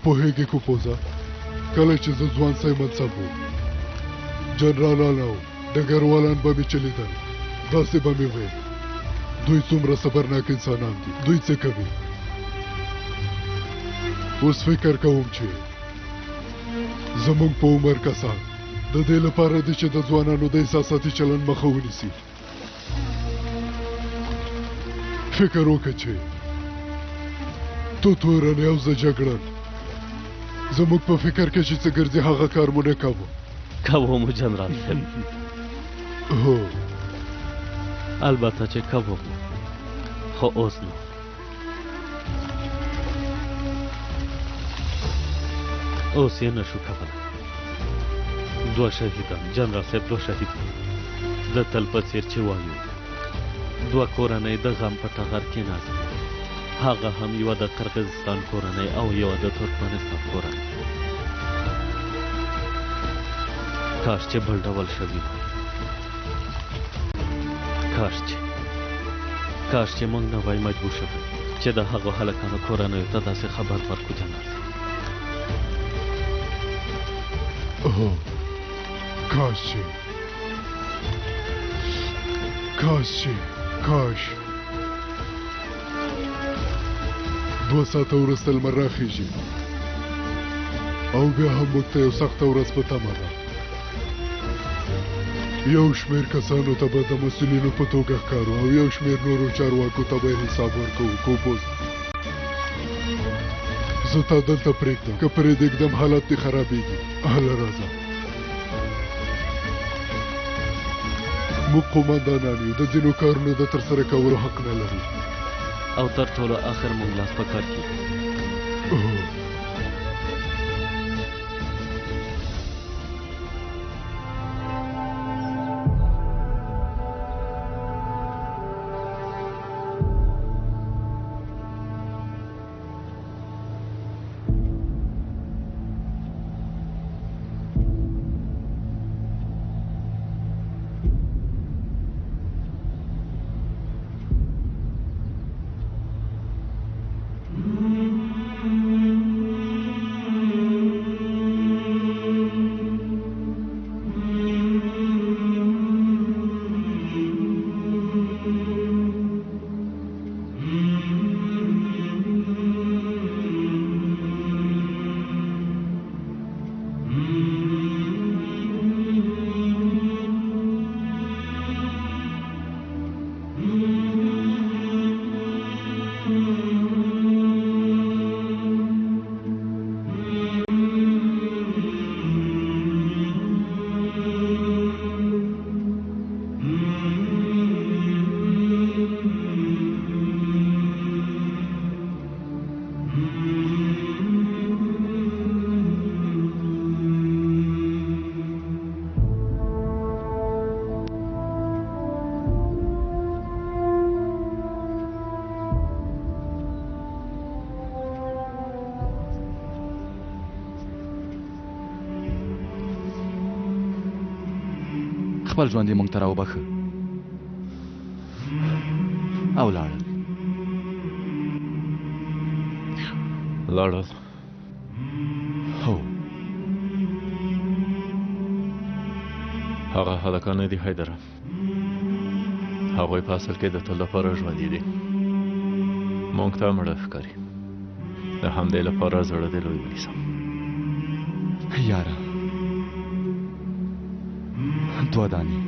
پوهېږې کوپوزه، کله چې زه ځوان سیمن سم وم، جنرالان او ډګروالان به مې چې لیدل، داسې به مې ویل، دوی څومره صبرناک انسانان دي، دوی څه کوي؟ اوس فکر کوم چې زموږ په عمر کسان د دې لپاره دي چې د ځوانانو د احساساتي چلند مخه ونیسي. فکر وکړه چې ته تورن یې او زه جګړن، زموږ په فکر کې چې څه ګرځي هغه کار مو نه کاوه. کوو مو جنرال صاحب. هو، البته چې کوو مو، خو اوس نو اوس یې نشو کولی. دوه شهیدان جنرال صاحب، دوه شهیدان د تل په څیر چې وایو، دوه کورنۍ د غم په ټغر کې ناست دي، هغه هم یوه د قرغیزستان کورنۍ او یوه د ترکمنستان کورنۍ. کاش چې بل ډول شوي وای، کاش چې موږ نه وای مجبور شوی چې د هغو هلکانو کورنیو ته داسې خبر ورکړو. جنرال صاحب، هو، کاش چې کاش چې کاش. 2 ساعته وروسته لمر راخیږي او بیا هم موږ ته یو سخته ورځ په تمه ده. یو شمېر کسانو ته به د مسؤلینو په توګه ښکارو او یو شمېر نورو چارواکو ته به حساب ورکوو. کوپوز، زه تا دلته پرېږدم، که پرې دې ږدم حالت دې خرابېږي. هله راځه، موږ قومندانان یو، د ځینو کارونو د ترسره کولو حق نه لرو. او تر ټولو اخر موږ لاس په کار کیږو. خپل ژوند یې موږ ته راوبښه او لاړل. لاړل؟ هو. هغه هلکان نه دي حیدره، هغوی په اصل کې د تل لپاره ژوندي دي، موږ ته مړه ښکاري. د همدې لپاره زړه دې لوی ونیسه. یاره، دوه دانې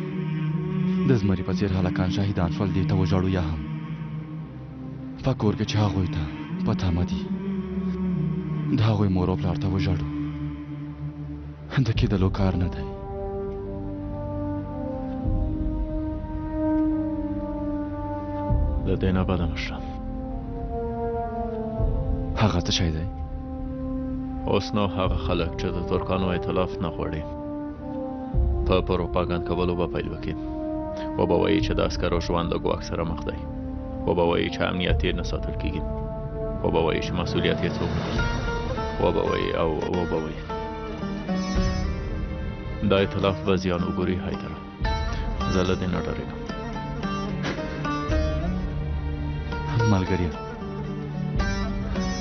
د زمري په څېر هلکان شهیدان شول، دې ته وژاړو یا هم په کور کې چې هغوی ته په تمه دي د هغوی مور او پلار ته وژاړو، د کېدلو کار نه دی. له دې نه بده مشره. هغه څه شی دی؟ اوس نو هغه خلک چې د ترکانو ائتلاف نه غواړي په پروپاګند کولو به پیل وکړي، وبه وایي چې د عسکرو ژوند له ګواښ سره مخ دی، وبه وایي چې امنیت یې نه ساتل کیږي، وبه وایي چې مسؤلیت یې څوک نه اخلي، وبه وایي او وبه وایي. دا ائتلاف به زیان وګوري حیدره، زه له دې نه ډارېږم. ملګریه،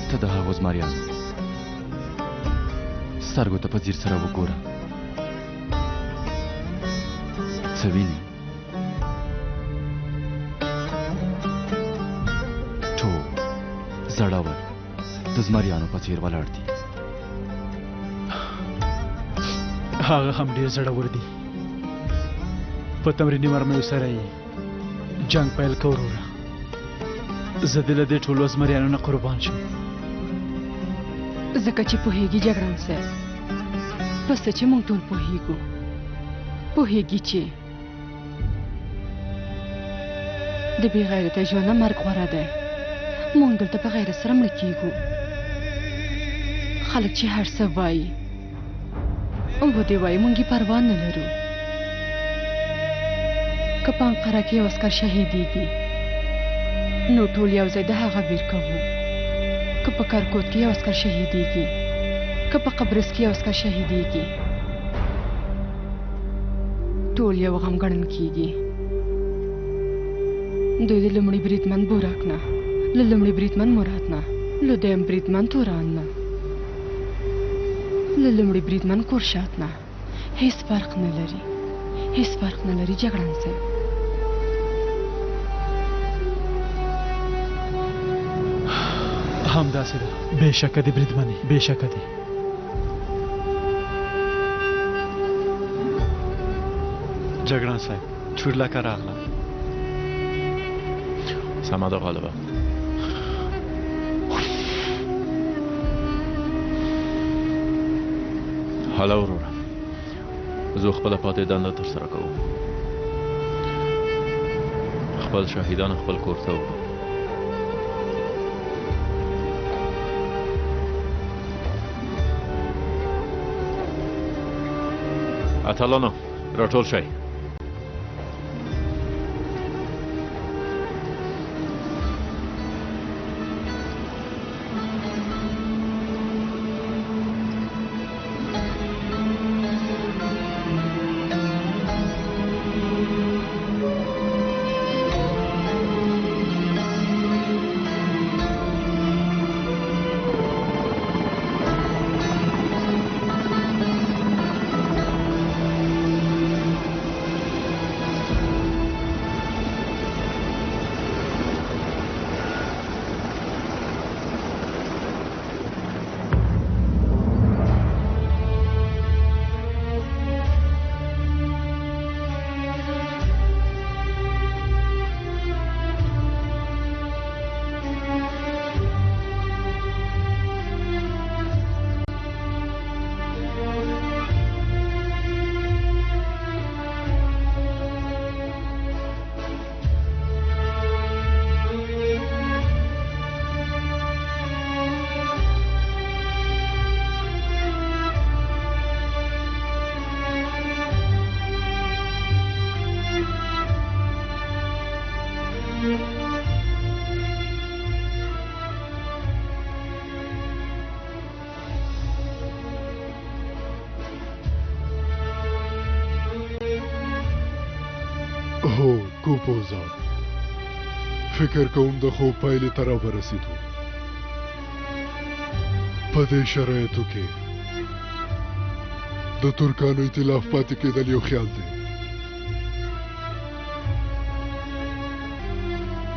ته د هغو زمریانو سترګو ته په ځیر سره وګوره، څه وینې؟ ټول زړور د زمریانو په څیر ولاړ دي. هغه هم ډېر زړور دي. په تمریني مرمیو سره یې جنګ پیل کړ. وروره زه دې له دې ټولو زمریانو نه قربان شم. ځکه چې پوهېږي جګړن صاحب، په څه چې موږ ټول پوهېږو، پوهېږي چې د بې غیرته ژونده مرګ غوره دی. موږ دلته په غیرت سره مړه کېږو. خلک چې هر څه وایي ودې وایي، موږ یې پروا نه لرو. که په انقره کې یو عسکر شهیدېږي نو ټول یو ځای د هغه ویر کوو. که په کرکوت کې یو عسکر شهیدېږي، که په قبرس کې یو عسکر شهیدېږي، ټول یو غم ګڼل کېږي. دوی د لومړي بریدمن بوراک نه، له لومړي بریدمن مراد نه، له دویم بریدمن توران نه، له لومړي بریدمن کورشات نه هیڅ فرق نه لري، هیڅ فرق نه لري جګړن صاحب. همداسې ده، بېشکه دي بریدمنې، بېشکه دي. جګړن صاحب، چورلکه راغله. سمه ده غالبه. هله وروره، زه خپله پاتې دنده ترسره کوو. خپل شهیدان خپل کور ته وړو. اتلانو راټول شئ. هو کوپوزا، فکر کوم د خوب پایلې ته راورسېدو. په دې شرایطو کې د ترکانو ائتلاف پاتې کېدل یو خیال دی.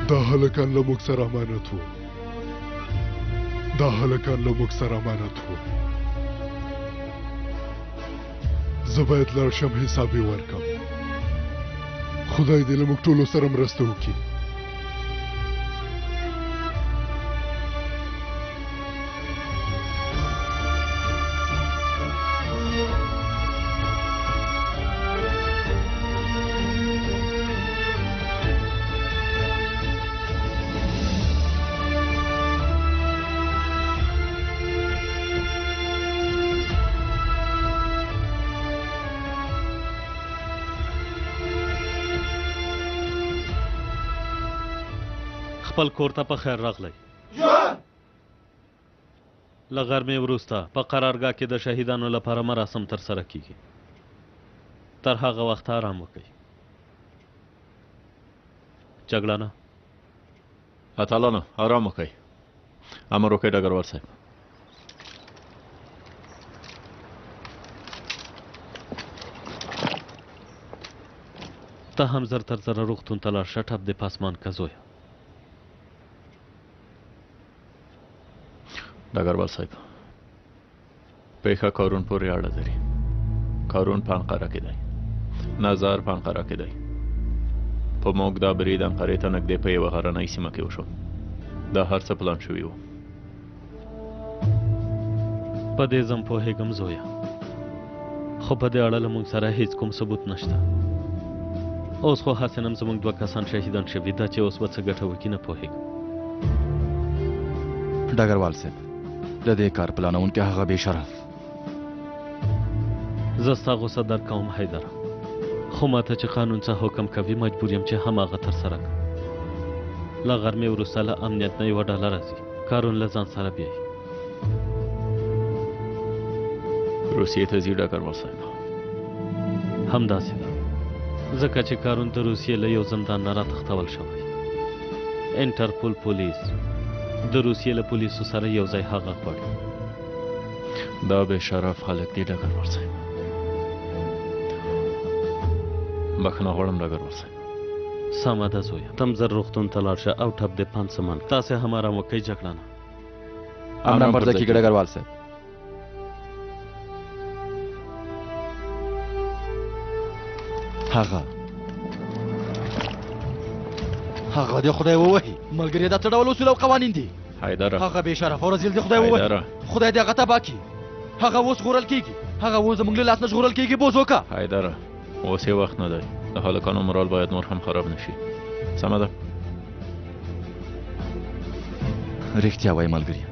دا هلکان له موږ سره امانت وو، دا هلکان له موږ سره امانت وو. زه باید لاړ شم حساب یې ورکړم. خدای دې له موږ ټولو سره مرسته وکړي. خپل کور ته په خیر راغلی. له غرمې وروسته په قرارګاه کې د شهیدانو لپاره مراسم ترسره کیږي. تر هغه وخته آرام وکړئ. جګړنه اتلانو آرام وکړئ. امر وکړئ ډګروال صاحب. ته هم زر تر زره روغتون ته لاړ شه، ټپ دې پاسمان که زویه. ډګروال صاحب، پېښه کارون پورې اړه لري. کارون په انقره کې دی، نظر په انقره کې دی. په موږ دا برید انقرې ته نږدې په یوه غرنۍ سیمه کې وشو. دا هر څه پلان شوي وو. په دې زم پوهېږم زویه، خو په دې اړه له موږ سره هیڅ کوم ثبوت نشته. اوس خو هسې نه زموږ دوه کسان شهیدان شوي، دا چې اوس به څه ګټه وکړي نه پوهېږم. ډګروال صاحب، د دې کار پلانوونکی هغه بې شرف. زه ستا غوسه درک کوم حیدره، خو ماته چې قانون څه حکم کوي مجبور یم چې هماغه ترسره کړم. له غرمې وروسته له امنیت نه یوه ډله راځي، کارون له ځان سره بیایي. روسیې ته ځي ډګروال صاحب؟ همداسې ده، ځکه چې کارون د روسیې له یو زندان نه راتښتول شوی. انټرپول پولیس د روسیې له پولیسو سره یو ځای هغه غواړي. دا بې شرف خلک دي ډګروال صاحب. بښنه غواړم ډګروال صاحب. سمه ده زویه، تم زر روغتون ته لاړ شه او ټپ دې پانسمان کړه. تاسې هم ارام وکړئ جګړنه. امرم پر ځای کېږي ډګروال صاحب. هغه هغه دې خدای ووهي. ملګري دا څه ډول اصول او قوانین دي؟ حیدره، هغه بې شرف او رذیل دې خدای ووهي. خدای دې هغه تباه کړي. هغه اوس ژغورل کېږي، هغه اوس زموږ له لاس نه ژغورل کېږي. بوزوکه حیدره، اوس یې وخت نه دی. د هلکانو مورال باید نور هم خراب نه شي. سمه ده؟ رښتیا وایي ملګري،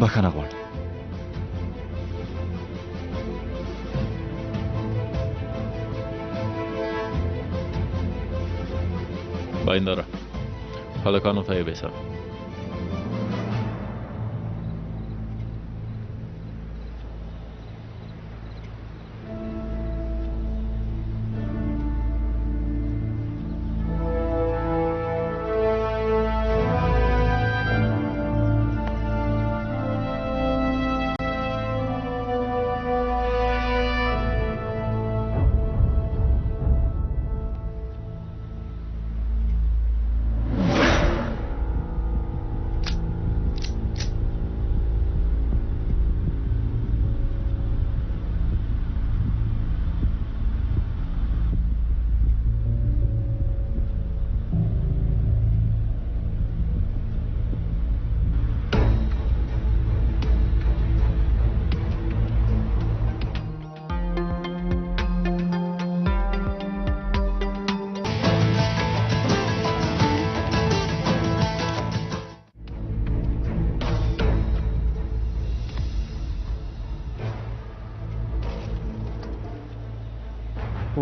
بښنه غواړم. بایندره، هلکانو ته یې بیسه.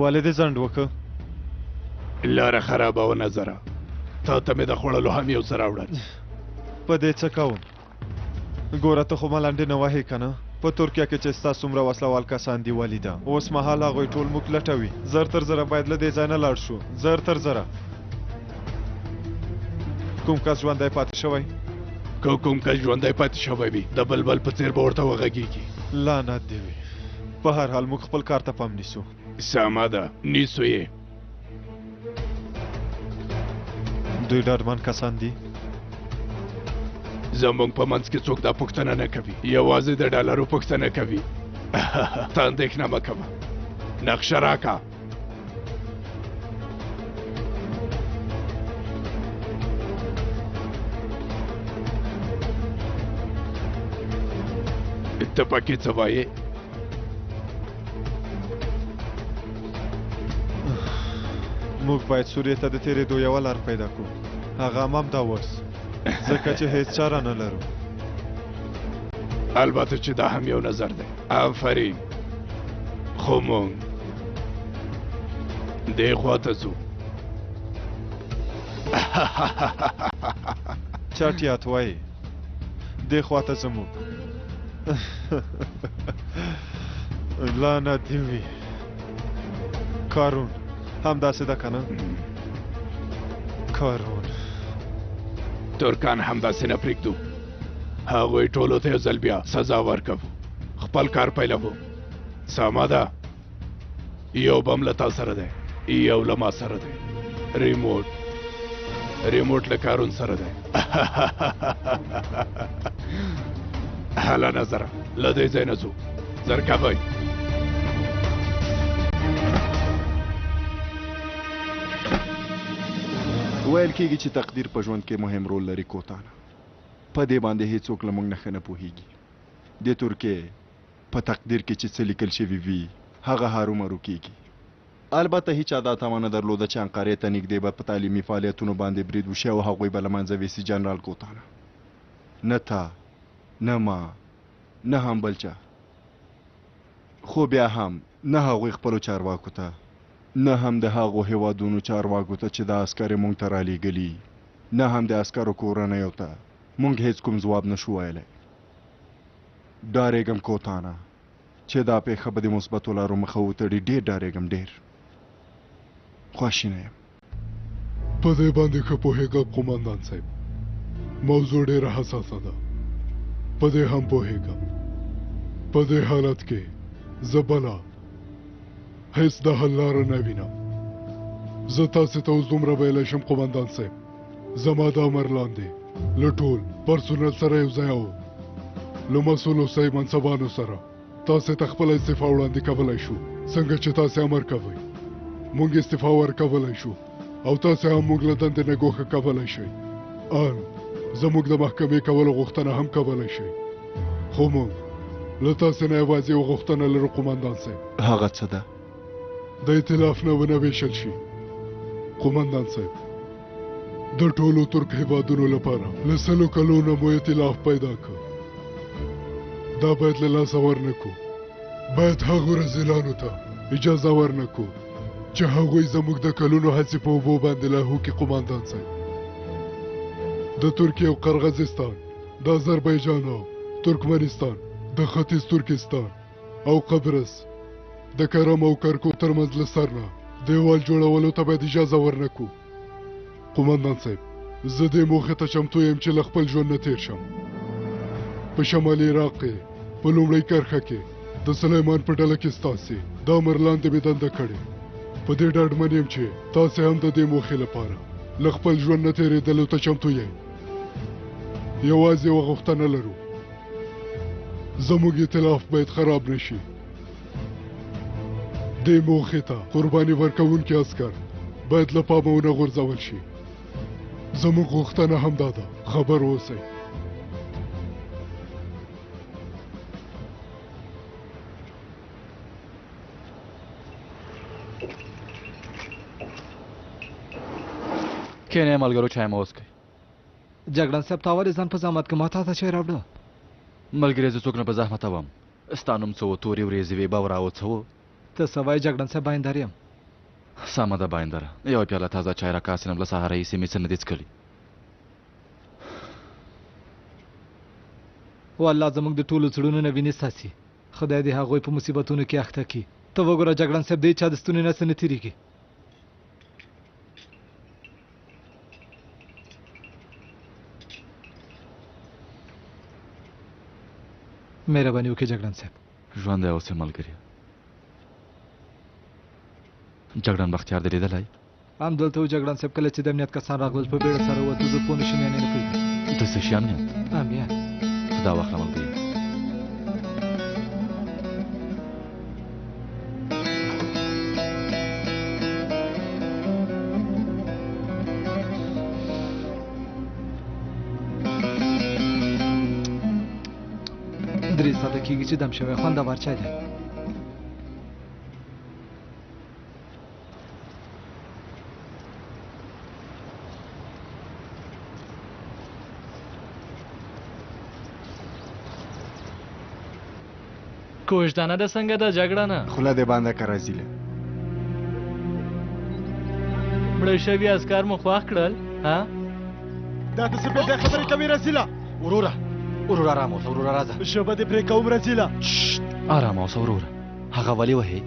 ولې دې ځنډ وکړ؟ لاره خرابه وه نظره، تا ته مې د خوړلو هم یو څه راوړل. په دې څه کوم؟ ګوره ته خو ملنډې نه وهې که نه؟ په ترکیه کې چې ستا څومره وسلوال کسان دي ولیده، اوس مهال هغوی ټول موږ لټوي. زر تر زره باید له دې ځای نه لاړ شو، زر تر زره. کوم کس ژوندی پاتې شوی؟ که کوم کس ژوندی پاتې شوی وي، د بلبل په څېر به ورته وغږېږي. لعنت دې وي. په هر حال موږ خپل کار ته پام نیسو. سمه ده، نیسو یې. دوی ډاډمن کسان دي؟ زموږ په منځ کې څوک دا پوښتنه نه کوي، یوازې د ډالرو پوښتنه کوي. ته اندېښنه مه کوه، نقشه راکړه. ته پکې څه وایې؟ موږ باید سوریې ته د تېرېدو یوه لار پیدا کړو، هغه هم همدا اوس، ځکه چې هیڅ چاره نه لرو. البته چې دا هم یو نظر دی. آفرین، خو موږ دې خوا ته ځو. چټیات وایې، دې خوا ته ځو موږ. لعنت دې وي کارون، همداسې ده که نه؟ کارون ترکان همداسې نه پرېږدو، هغوی ټولو ته یو ځل بیا سزا ورکوو. خپل کار پیلوو. سمه ده، یو بم له تا سره دی. یو له ما سره دی، ریموټ له کارون سره دی. هله نظره له دې ځای نه ځو، زر کوئ. ویل کېږي چې تقدیر په ژوند کې مهم رول لري کوتانه. په دې باندې هیڅوک له موږ نه ښه نه پوهیږي. د ترکیې په تقدیر کې چې څه لیکل شوي وي هغه هرومرو کیږي. البته هیچا دا تمه نه درلوده چې انقرې ته نږدې به په تعلیمي فعالیتونو باندې برید وشي او هغوی به له منځه ویسي. جنرال کوتانه، نه تا، نه ما، نه هم بل چا، خو بیا هم نه هغوی خپلو چارواکو ته، نه هم د هغو هیوادونو چارواکو ته چې دا عسکر یې موږ ته رالیږلي، نه هم د عسکرو کورنیو ته موږ هیڅ کوم ځواب نشو ویلی. ډارېږم کوتانه چې دا پېښه به د مثبتو لارو مخه وتړي. ډېر ډارېږم، ډېر خواشینی یم. په دې باندې ښه پوهېږم قومندان صاحب، موضوع ډېره حساسه ده، په دې هم پوهېږم. په دې حالت کې زه بله هیڅ د حل لاره نه وینم. زه تاسې ته اوس دومره ویلی شم قومندان صاحب، زما د امر لاندې له ټول پرسونل سره یو ځای او له مسؤلو صاحب منصبانو سره تاسې ته خپله استعفا وړاندې کولی شو. څنګه چې تاسې امر کوئ موږ استعفا ورکولی شو او تاسې هم موږ له دندې نه ګوښه کولی شئ، ان زموږ د محکمې کولو غوښتنه هم کولی شئ. خو موږ له تاسې نه یوازې یوه غوښتنه لرو قومندان صاحب. هغه څه ده؟ د ائتلاف نه ونه ویشل شي قومندان صاحب. د ټولو ترک هیوادونو لپاره له 100 کلونو مو ائتلاف پیدا کړ، دا باید له لاسه ورنکړو. باید هغو رزیلانو ته اجازه ورنکړو چې هغوی زموږ د کلونو هڅې په اوبو باندې لاهو کړي. قومندان صاحب، د ترکیې او قرغزستان، د آذربایجان او ترکمنستان، د ختیځ ترکستان او قبرس، د کرم او کرکو ترمنځ له سر نه دیوال جوړولو ته باید اجازه ورنکړو. قومندان صاحب، زه دې موخې ته چمتو یم چې له خپل ژوند نه تېر شم. په شمالي عراق کې په لومړۍ کرښه کې د سلیمان په ډله کې ستاسې د امر لاندې مې دنده کړې. په دې ډاډمن یم چې تاسې هم د دې موخې لپاره له خپل ژوند نه تېرېدلو ته چمتو یئ. یوازې یوه غوښتنه لرو، زموږ ائتلاف باید خراب نه شي. دې موخې ته قرباني ورکوونکي عسکر باید له پامه ونه غورځول شي. زموږ غوښتنه همدا ده، خبر اوسئ. کښېنئ ملګرو، چای مو وڅښئ. جګړن صاحب، تا ولې ځان په زحمت که ما تا ته چای راوړه؟ ملګری، زه څوک نه په زحمتوم. ستا نوم څه و؟ تورې ورېځې وې، به راو څه و؟ ته څه وایې جګړن صاحب؟ بایندر یم. سمه ده بایندره، یوه پیاله تازه چای راکړه، هسې نه له سهاره هیڅ مې څه نه دي څکلي. والله زموږ د ټولو زړونو نه وینې څاڅي. خدای دې هغوی په مصیبتونو کې اخته کړي. ته وګوره جګړن صاحب، د هېچا د ستوني نه څه نه تېرېږي. مهرباني وکړئ جګړن صاحب. ژوندی اوسې ملګري. جګړن بختیار دې لیدلی؟ همدلته و جګړن صاحب، کله چې د امنیت کسان راغلل په بیړه سره وتو. زه پوه نه شوم، یعنې نه پوهېږم. د څه شي امنیت؟ امنیت. ته دا واخله ملګري. درې ساعته کېږي چې دم شوی، خوندور چای دی. کوژدانه د څنګه ده جګړه نه؟ خوله دې بنده که رزیله. مړه شوي عسکر مو خوښ کړل ها؟ دا ته څه بې ځایه خبرې کوې رزیله؟ وروره، وروره آرام اوسه، وروره راځه. ژبه دې پرې کوم رزیله. آرام اوسه وروره، هغه ولې وهې؟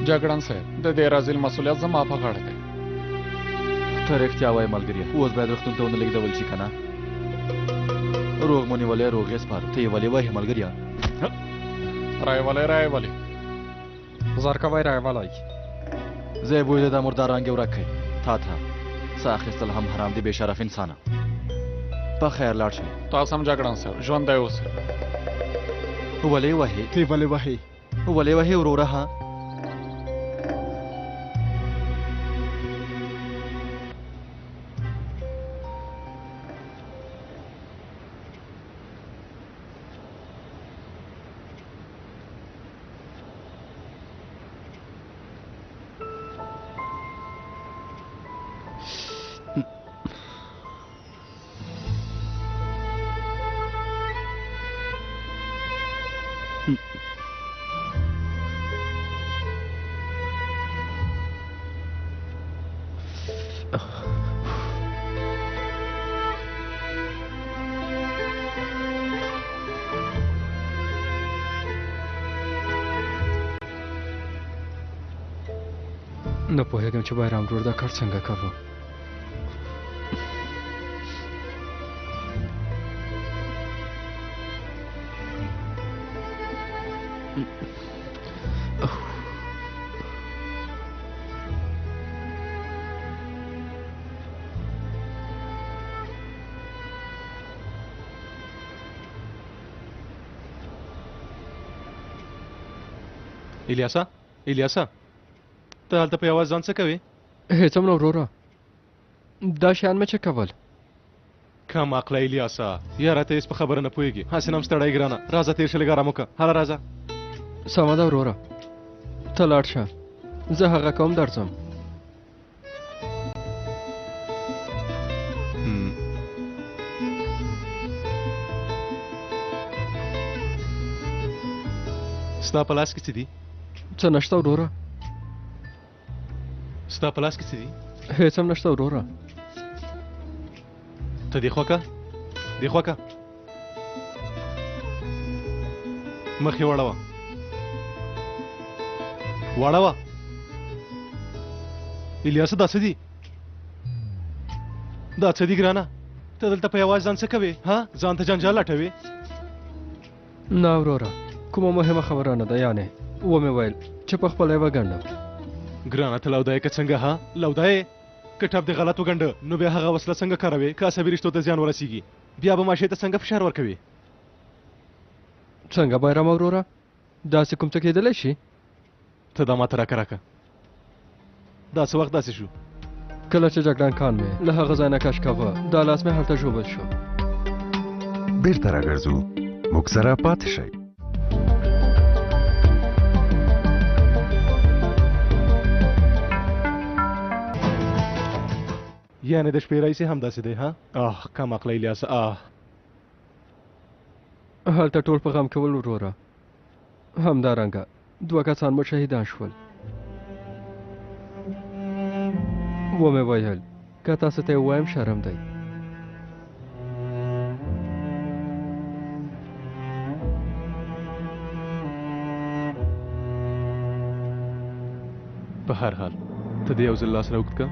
جګړن صاحب، د دې رزیل مسؤلیت زما په غاړه دی. ته رښتیا وایې ملګریه، اوس باید روغتون ته ونه لېږدول شي که نه؟ روغ مو نیولی، روغ یې سپارو. ته یې ولې وهې ملګریه؟ رایولی، رایولی. زر کوی، رایولی. زه یې بویه دا مردار رنګ یې ورک کړئ. تا ته ساه اخیستل هم حرام دي، بې شرف انسانه. په خیر لاړ شئ. تاسو هم جګړن صاحب ژوندی اوسئ. ولې وهې؟ ته ولې وهې؟ ولې وهې وروره؟ ها نه پوهېږم چې بایرام ورور دا کار څنګه کاوه. الیاسه، الیاسه، ته هلته په یوازې ځان څه کوې؟ هېڅ هم نه وروره، دا شیان مې څه کول. کم عقله الیاسه، یاره ته هېڅ په خبره نه پوهېږې، هسې نه هم ستړی ګرانه. راځه تېر شه، لږ ارام وکړه. هله راځه. سمه ده وروره، ته لاړ شه، زه هغه کوم درځم. ستا په لاس کې څه دي؟ څه نشته وروره. ستا په لاس کې څه دي؟ هېڅ هم نشته وروره. ته دې خوا که، دې خوا که، مخ یې واړوه، واړوه. الیاسه دا څه دي؟ دا څه دي ګرانه؟ ته دلته په یوازې ځان څه کوې؟ ها، ځان ته جنجال لټوې؟ نه وروره، کومه مهمه خبره نه ده، یعنې ومې ویل چې په خپله یې وګنډم. ګرانه ته لوده یې که څنګه؟ ها لوده یې؟ که ټپ دې غلط وګنډه نو بیا هغه وسله څنګه کاروې؟ که عصبي رشتو ته زیان ورسیږي بیا به ماشې ته څنګه فشار ورکوي؟ څنګه بایرامه وروره، داسې کوم څه کېدلی شي؟ ته دا ماته راکه راکه. دا څه وخت داسې شو؟ کله چې جګړن کان مې له هغه ځای نه کش کاوه، دا لاس مې هلته ژوبل شو. بیرته راګرځو، موږ سره پاتې شئ. یعنې د شپې راهیسې همداسې دی؟ ها آه کم عقله الیاسه، آه. هلته ټول په غم کې ول وروره، همدارنګه دوه کسان مو شهیدان شول. ومې ویل که تاسو ته یې ووایم شرم دی. په هر حال ته دې یو ځل لاس راوږد که،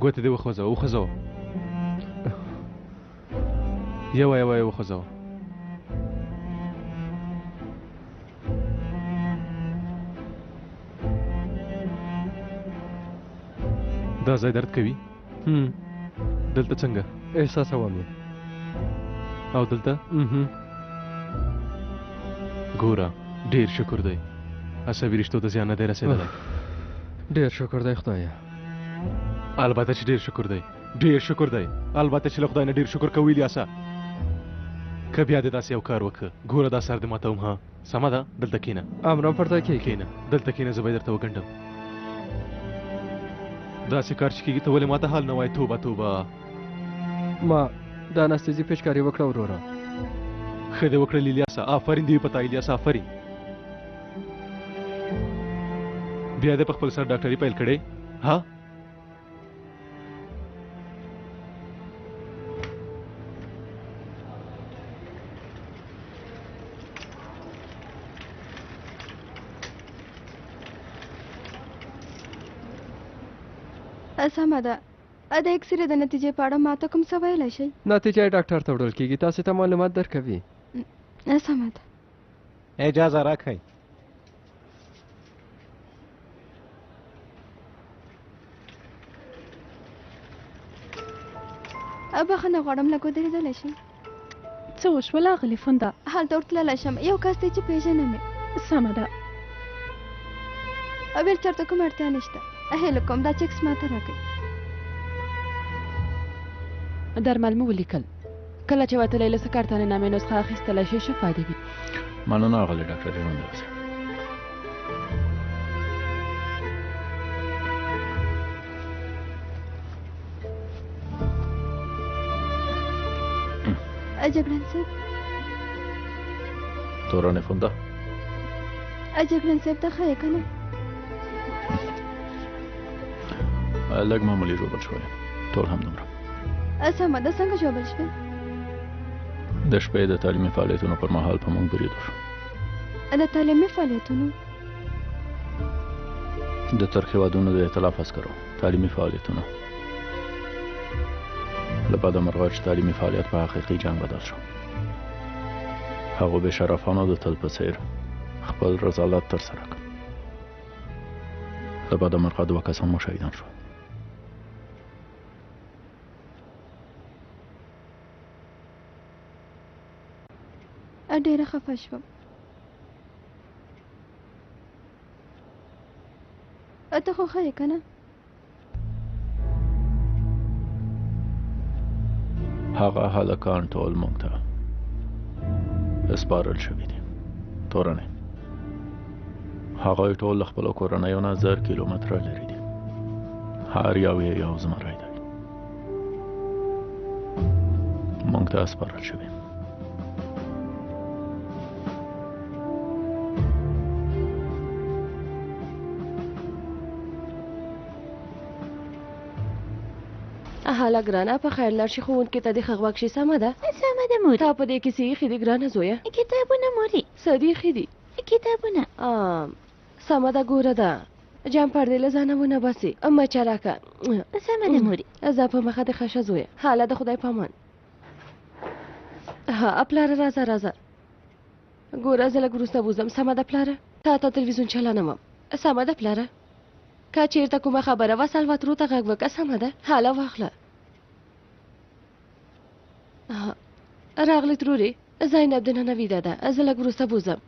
ګوتې دې وخوځوه، وخوځوه، یوه یوه یې وخوځوه. دا ځای درد کوي؟ دلته څنګه؟ احساسوم یې. او دلته؟ ګوره ډېر شکر دی، عصبي رشتو ته زیان نه دی رسېدلی. ډېر شکر دی خدایه. البته چې ډېر شکر دی، ډېر شکر دی. البته چې له خدای نه ډېر شکر کوو الیاسه. که بیا دې داسې یو کار وکړه، ګوره دا سر دې ماتوم. ها سمه ده، دلته کښېنه. امرم پر ځای کېږي. کښېنه دلته کښېنه، زه به یې درته وګنډم. داسې کار چې کېږي ته ولې ماته حال نه وایې؟ توبه توبه. ما د انستیزي پیچکاري وکړه وروره. ښه دې وکړل الیاسه، آفرین دې وي په تا الیاسه، آفرین. بیا دې په خپل سر ډاکټري پیل کړې؟ ها سمه ده. د اکسرې د نتیجې په اړه ماته کوم څه ویلی شئ؟ نتیجه یې ډاکټر ته وړل کېږي، تاسې ته معلومات درکوي. سمه ده. اجازه راکړئ. بخښنه غواړم، لږ ودرېدلی شئ؟ څه وشول اغلې فوندا؟ هلته ورتللی شم، یو کس دی چې پېژنم یې. سمه ده. ویلچر ته کومه اړتیا نشته. هیله کوم دا چکس ماته راکړئ. درمل مې ولیکل. کله چې وتلی له سکرتانې نه مې نسخه اخیستلی شي، شفا دې وي. مننه اغلې ډاکټرې، ژوندی اوسئ. جګړن صاحب. تورنې فوندا. جګړن صاحب ته ښه یې که نه؟ لږ معمولي ژوبل شوی، ټول هم دومره. سمه ده. څنګه ژوبل شوې؟ د شپې د تعلیمي فعالیتونو پر مهال په موږ برید وشو. د تعلیمي فعالیتونو؟ د ترک هېوادونو د ائتلاف عسکرو تعلیمي فعالیتونه. له بده مرغه چې تعلیمي فعالیت په حقیقي جنګ بدل شو. هغو بې شرفانو د تل په څیر خپل رذالت ترسره کړ. له بده مرغه دوه کسان مو شهیدان شول. ډېره خفه شوم. ته خو ښه یې که نه؟ هغه هلکان ټول موږ ته سپارل شوي دي. تورنې، هغوی ټول له خپلو کورنیو نه 1000 کیلومتره لرې دي. هر یو یې یو زمری دی. موږ ته سپارل شوي. هله ګرانه، په خیر لاړ شي، ښوونکي ته دې ښه غوږ شي. سمه ده؟ سمه ده مورې. تا په دې کې څه ایښي دي ګرانه زویه؟ کتابونه مورې. څه دې ایښي دي؟ کتابونه. سمه ده. ګوره ده جمپر دې له ځانه ونه باسي، مچه راکه. سمه ده مورې. ځه په مخه دې ښه شه زویه. هله د خدای پامان. ها پلاره، راځه راځه. ګوره زه لږ وروسته وځم. سمه ده پلاره؟ تا ته تلویزیون چلانوم. سمه ده پلاره؟ که چیرته کومه خبره وه سلواترو ته غږ وکړه. سمه ده؟ هله واخله. راغلې ترورې، زینب د ننه ویده ده، زه لږ وروسته بوځم.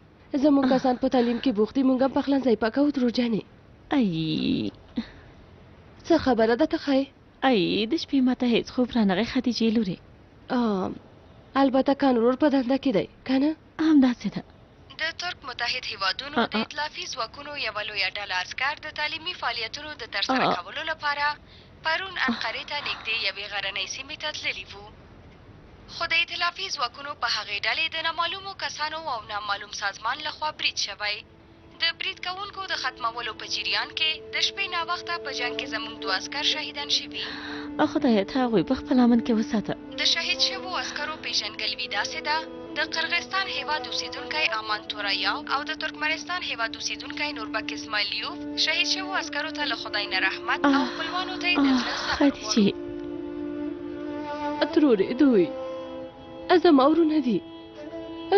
زموږ کسان په تعلیم کې بوخت دي، موږ هم پخلنځی پاکوو ترور جانې. ای څه خبره ده، ته ښه یې؟ ای د شپې ماته هېڅ خوب رانغی خدیجې لورې. البته کان ورور په دنده کې دی که نه؟ همداسې ده. د ترک متحد هیوادونو د ائتلافي ځواکونو یوه لویه ډله عسکر د تعلیمي فعالیتونو د ترسره کولو لپاره پرون انقرې ته نږدې یوې غرنۍ سیمې ته تللي وو. خو د ائتلافي ځواکونو په هغې ډلې د نامعلومو کسانو او نامعلوم سازمان له خوا برید شوی. د برید کوونکو د ختمولو په جریان کې د شپې ناوخته په جنګ کې زموږ دوه عسکر شهیدان شوي. خدایه ته هغوی په خپل امن کې وساته. د شهید شوو عسکرو پېژندګلوي داسې ده، د قرغستان هېواد اوسېدونکی امان تورایا او د ترکمنستان هېواد اوسېدونکی نوربک اسماعیلیوف. شهید شوو عسکرو ته له خدای نه رحمت او خپلوانو ته یې د زړه صبر غواړو. خدیجې. ترورې، دوی زما ورونه دي.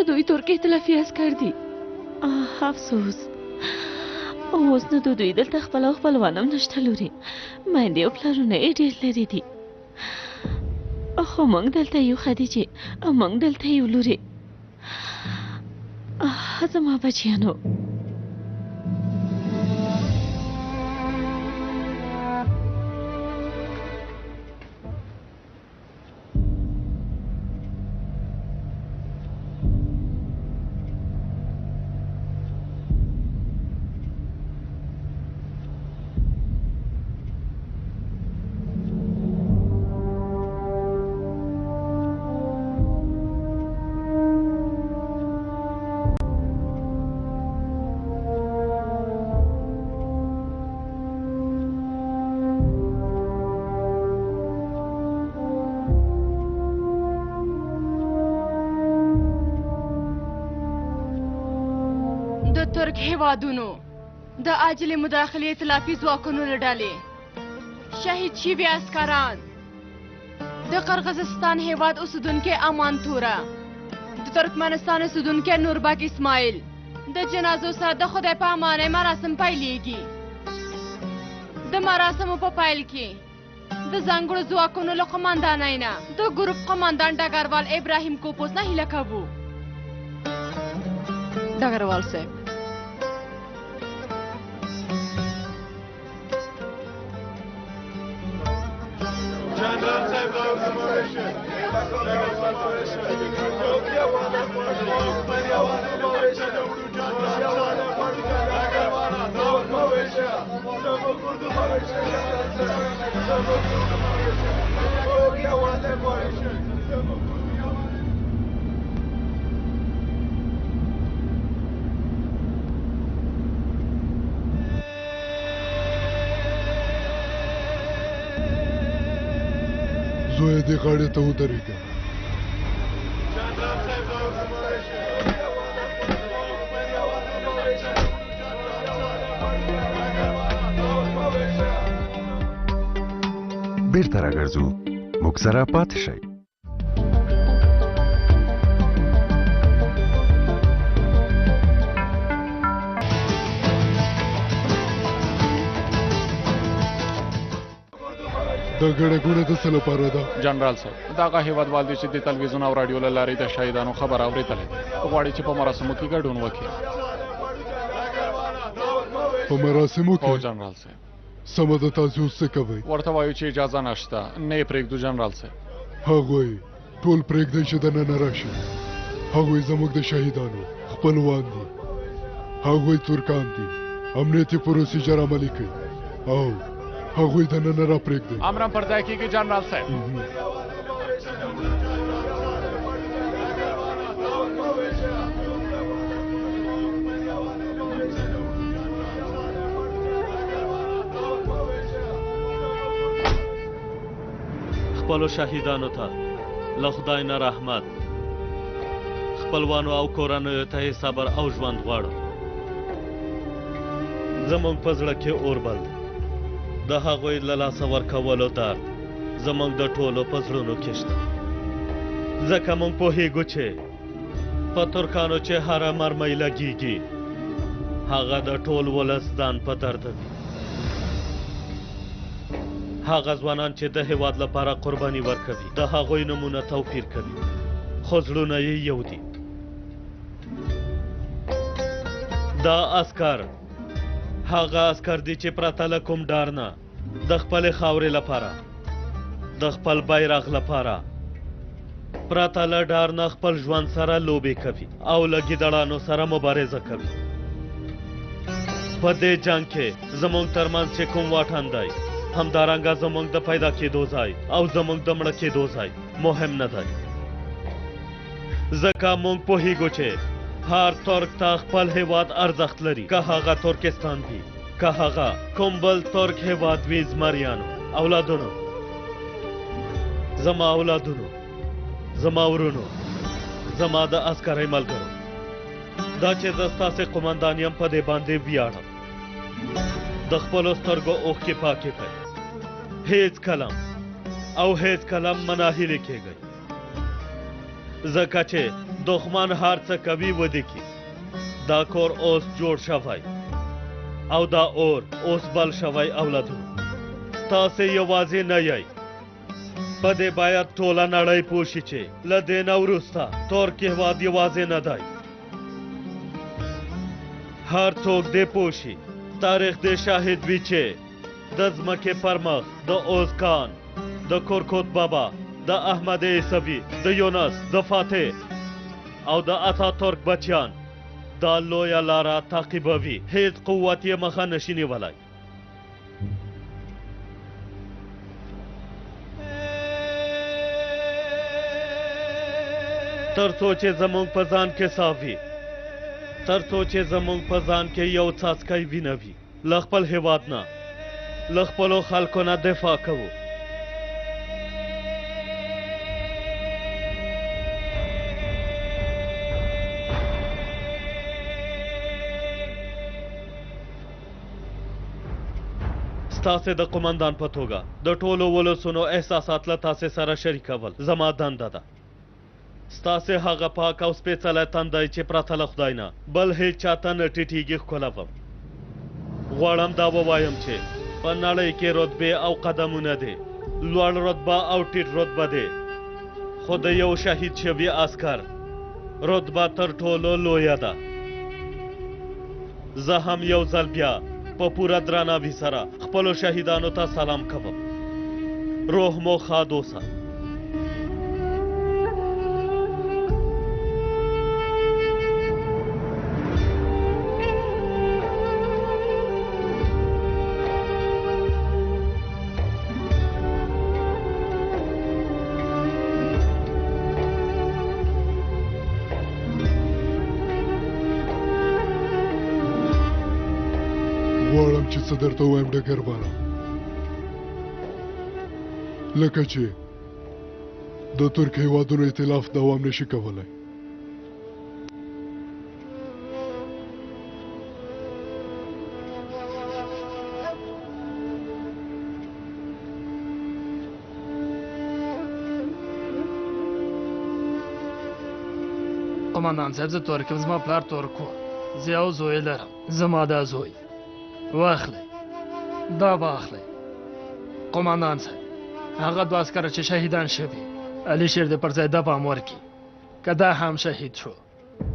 دوی ترک ائتلافي عسکر دي. افسوس، اوس نو د دوی دلته خپل او خپلوان هم نشته لورې. میندې او پلارونه یې ډېر لرې دي. خو موږ دلته یو خدیجې، موږ دلته یو لورې. زما بچیانو. د ترک هیوادونو د عاجلې مداخلې ائتلافي ځواکونو له ډلې شهید شوي عسکران د قرغزستان هیواد اوسیدونکی امان توره، د ترکمنستان اوسیدونکی نوربک اسماعیل د جنازو سره د خدای په امانۍ مراسم پیلیږي. د مراسمو په پیل کې د ځانګړو ځواکونو له قوماندانۍ نه د ګروپ قوماندان ډګروال ابراهیم کوپوس نه هیله کوو. ډګروال صاحب، زویه دې غاړې ته ودرېږه. بیرته راګرځو، موږ سره پاتې شئ. دا ګڼه ګوڼه د څه لپاره ده؟ جنرال صاحب، دا هغه هیوادوال دي چې د تلویزیون او راډیو له لارې د شهیدانو خبر اورېدلی دی، غواړي چې په مراسمو کې ګډون وکړي. په مراسمو کې؟ هو جنرال صاحب. سمه ده، تاسو اوس څه کوئ؟ ورته وایو چې اجازه نشته، نه یې پرېږدو جنرال صاحب. هغوی ټول پرېږدئ چې دننه راشي. هغوی زموږ د شهیدانو خپلوان دي، هغوی ترکان دي. امنیتي پروسیجر عملي کړئ او هغوی دننه را پرېږدئ. امرم پر ځای کېږي جنرال صاحب. خپلو شهیدانو ته له خدای نه رحمت، خپلوانو او کورنیو ته یې صبر او ژوند غواړم. زموږ په زړه کې اور بل دی، د هغوی له لاسه ورکولو درد زموږ د ټولو په زړونو کې شته، ځکه موږ پوهیږو چې په ترکانو چې هره مرمۍ لګیږي هغه د ټول ولس ځان په دردوي. هغه ځوانان چې د هیواد لپاره قرباني ورکوي د هغوی نومونه توپیر کوي، خو زړونه یې یو دي. دا عسکر هغه عسکر دي چې پرته له کوم ډار نه د خپلې خاورې لپاره، د خپل بیرغ لپاره پرته له ډار نه خپل ژوند سره لوبې کوي او له ګیدړانو سره مبارزه کوي. په دې جنګ کې زموږ ترمنځ چې کوم واټن دی، همدارنګه زموږ د پیدا کېدو ځای او زموږ د مړه کېدو ځای مهم نه دی، ځکه موږ پوهیږو چې هر ترک ته خپل هیواد ارزښت لري، که هغه ترکستان وي، که هغه کوم بل ترک هیواد وي. زمریانو اولادونو، زما اولادونو، زما ورونو، زما د عسکرۍ ملګرو، دا چې زه ستاسې قومندان یم په دې باندې ویاړم. د خپلو سترګو اوښکې پاکې کړئ، هیڅ کلم او هیڅ کلم مه ناهیلې کېږئ، ځکه چې دښمن هر څه کوي ودې کي. دا کور اوس جوړ شوی او دا اور اوس بل شوی. اولادونو، تاسې یوازې نه یئ، په دې باید ټوله نړۍ پوه شي چې له دې نه وروسته ترک هیواد یوازې نه دی. هر څوک دې پوه شي، تاریخ دې شاهد وي چې د ځمکې پر مخ د اوزکان، د کورکوت بابا، د احمد عیسوي، د یونس، د فاتح او د اتاترک بچیان دا لویه لاره تعقیبوي. هیڅ قوت یې مخه نشي نیولی. تر څو چې زموږ په ځان کې ساه وي، تر څو چې زموږ په ځان کې یو څاڅکی وینه وي، له خپل هیواد نه، له خپلو خلکو نه دفاع کوو. ستاسې د قومندان په توګه د ټولو ولسونو احساسات له تاسې سره شریکول زما دنده ده. ستاسې هغه پاک او سپېڅلی تندی چې پرته له خدای نه بل هیڅ چاته نه ټیټیږي ښکلوم. غواړم دا ووایم چې په نړۍ کې رتبې او قدمونه دي لوړ رتبه او ټیټ رتبه دی، خو د یو شهید شوي عسکر رتبه تر ټولو لویه ده. زه هم یو ځل بیا په پوره درناوي سره خپلو شهیدانو ته سلام کوم. روح مو ښاد اوسه. غواړم چې څه درته ووایم ډګرواله، لکه چې د ترک هیوادونو ائتلاف دوام نشي کولی. قومندان صاحب زه تورک یم، زما پلار تورک و. زه یو زوی لرم، زما دا زوی واخلئ، دا واخلئ. قومندان صاحب هغه دوه عسکر چې شهیدان شوي، علي شیر دې پر ځای دوام ورکړي. که دا هم شهید شو،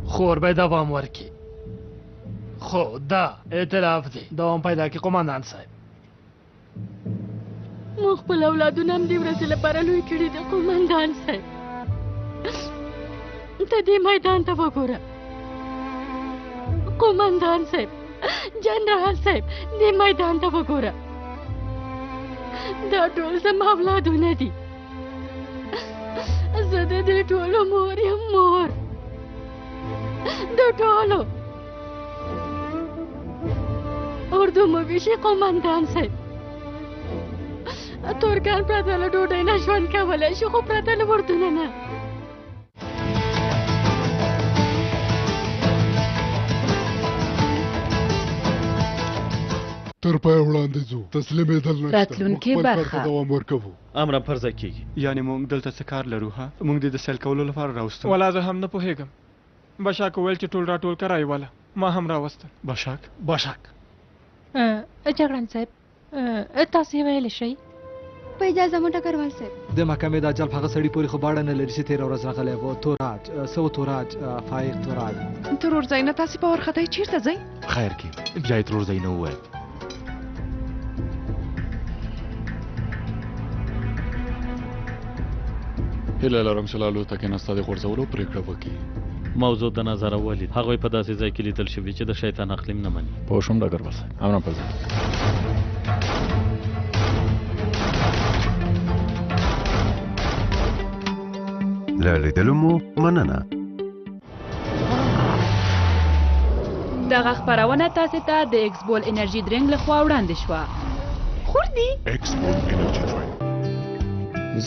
خور به دوام ورکړي. خو دا ائتلاف دی دوام پیدا کړي قومندان صاحب. موږ خپل اولادونه هم دې ورځې لپاره لوی کړي دي قومندان صاحب. ته دې میدان ته وګوره قومندان صاحب، جنرال صاحب، دې میدان ته وګوره. دا ټول زما اولادونه دي. زه د دې ټولو مور یم، مور د ټولو. اردو مو ویشي قومندان صاحب. ترکان پرته له ډوډۍ نه ژوند کولی شي، خو پرته له اردو نه. تر پایه وړاندې ځو، تسلیمېدل نشته. راتلونکې موږ خپل کار برخه. ته دوام ورکوو. امر پر ځای کېږي. یعنې موږ دلته څه کار لرو؟ ها، موږ دې د سیل کولو لپاره راوستو. ولا زه هم نه پوهېږم. بشاک وویل چې ټول راټول که رایې ما هم راوستل. بشاک؟ بشاک. جګړن صاحب، تاسو یې ویلی شئ؟ په اجازه مو ډګروال صاحب. د محکمې دا جلب هغه سړي پورې خو باړه نه لري چې تېره ورځ راغلی و. توراج، څه و توراج؟ فایق توراج. ترور ځای نه، تاسې په وارخطایۍ چېرته ځئ؟ خیر کې بیا یې ترور ځای نه وویل. هیله لرم چې له الوتکې نه ستا د غورځولو پرېکړه وکړي. موضوع د نظره ولید. هغوی په داسې ځای کې لیدل شوي چې د شیطان اقلیم نه مني. پوه شوم ډګروال صاحب، امر پر ځای. له لیدلو مو مننه. دغه خپرونه تاسې ته د اکسبول انرژي درینک لخوا وړاندې شوه. خور دي؟ اکسبول انرژي درینک.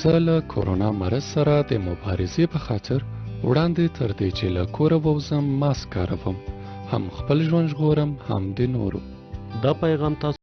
زه له کورونا مرض سره د مبارزې په خاطر وړاندې تر دې چې له کوره ووځم ماسک کاروم، هم خپل ژوند ژغورم هم د نورو. دا پیغام تاسو